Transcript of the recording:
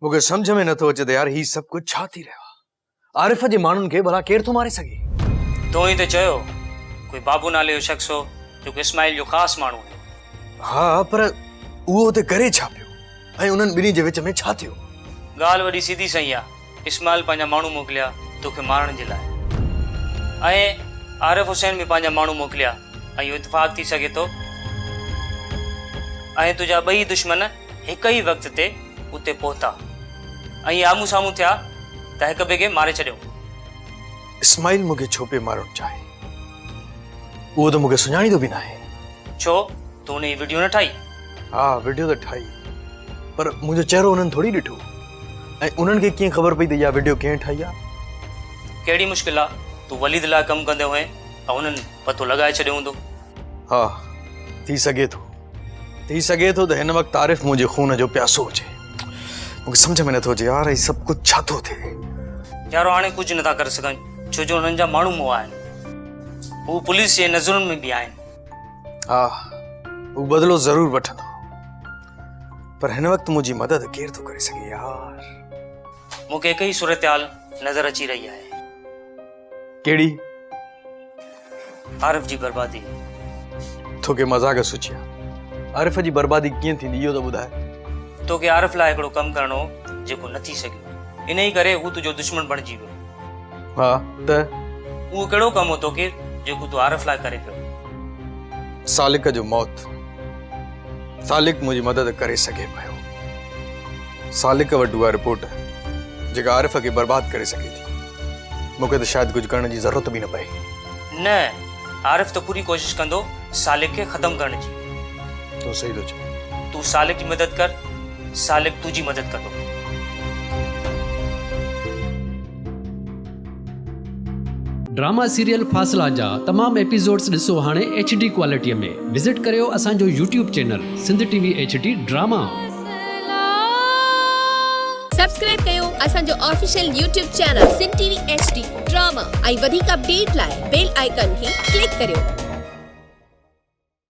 مون کي سمجهه ۾ نٿو اچي ته يار هي سڀ ڪجهه ڇا ٿي رهيو آهي. عارف جي ماڻهن کي ڀلا ڪير ٿو ماري سگهي؟ تو ئي ته چيو، ڪوئي بابو نالي جو شخص هو، جيڪو اسماعيل جو خاص ماڻهو هيو. ها، پر اهو اتي ڪري ڇا پيو ۽ انهن ٻنهي جي وچ ۾ ڇا ٿيو؟ ڳالهه وڏي سڌي سئين آ. اسماعيل پنهنجا ماڻهو موڪليا توکي مارڻ جي لاء ۽ عارف حسين به پنهنجا ماڻهو موڪليا ۽ اهو اتفاق ٿي سگهي ٿو ۽ تنهنجا ٻئي دشمن هڪ ئي وقت تي اتي پهتا ۽ آمهون سامهون ٿيا ته هڪ ٻئي کي ماري ڇڏيائون. اسماعيل مون کي ڇو پيو مارڻ چاهي؟ اهو ته مون کي سڃاڻيندو به ناهي. ڇو؟ تون ان جي وڊيو نه ٺاهي؟ ها وڊيو ته ٺاهي پر منهنجو چهرو انهن ٿوري ڏٺو ۽ انهن کي ڪيئن خبر پئي ته اها وڊيو ڪنهن ٺاهي آهي؟ ڪهڙي مشڪل آ؟ تون وليد لاء ڪم ڪندي هئين ته انهن پتو لڳائي ڇڏيو هوندو. ها ٿي سگهي ٿو. ٿي سگهي ٿو ته هن وقت عارف منهنجي خون جو پياسو هجي. مون کي سمجهه ۾ نٿو اچي يار هي سڀ ڪجهه ڇا ٿو ٿئي. يارو هاڻي ڪجهه نٿا ڪري سگهن ڇو جو انهن جا ماڻهو مئا آهن. هو پوليس جي نظرن ۾ به آهن. ها هو بدلو ضرور وٺندو پر هن وقت منهنجي مدد ڪير ٿو ڪري سگهي يار. مون کي هڪ ئي صورتحال نظر اچي رهي آهي. ڪهڙي؟ عارف جي بربادي. توکي مذاق سچي آ. عارف جي بربادي ڪيئن ٿيندي اهو ته ٻڌاء. توکي عارف لاء هڪڙو ڪم ڪرڻو هو جيڪو نه ٿي سگهيو. انهي ڪري هو تنهنجو دشمن بڻجي ويو. ها ته؟ اهو ڪهڙو ڪم هو توکي جيڪو تون عارف لاء ڪرين پيو؟ سالڪ جو موت. سالڪ منهنجي مدد ڪري سگهي پيو. سالڪ وٽ اها رپورٽ جيڪا عارف کي برباد ڪري سگهي ٿي. مون کي ته شايد ڪجهه ڪرڻ جي ضرورت به نه پئي. نه، عارف ته پوري ڪوشش ڪندو سالڪ کي ختم ڪرڻ جي. تون صحيح ٿو چئين. تون سالڪ جي مدد ڪر، سالڪ تنهنجي مدد ڪندو. ڊراما سيريل فاصلا جا تمام ايپيسوڊز ڏسو هاڻي ايڇ ڊي ڪوالٽي ۾ وزٽ ڪريو اسان جو YouTube channel Sindh T V H D drama. Subscribe ڪيو اسان جو official YouTube channel Sindh T V H D drama ۽ وڌيڪ اپڊيٽ لاء بيل آئيڪان کي ڪلڪ ڪريو.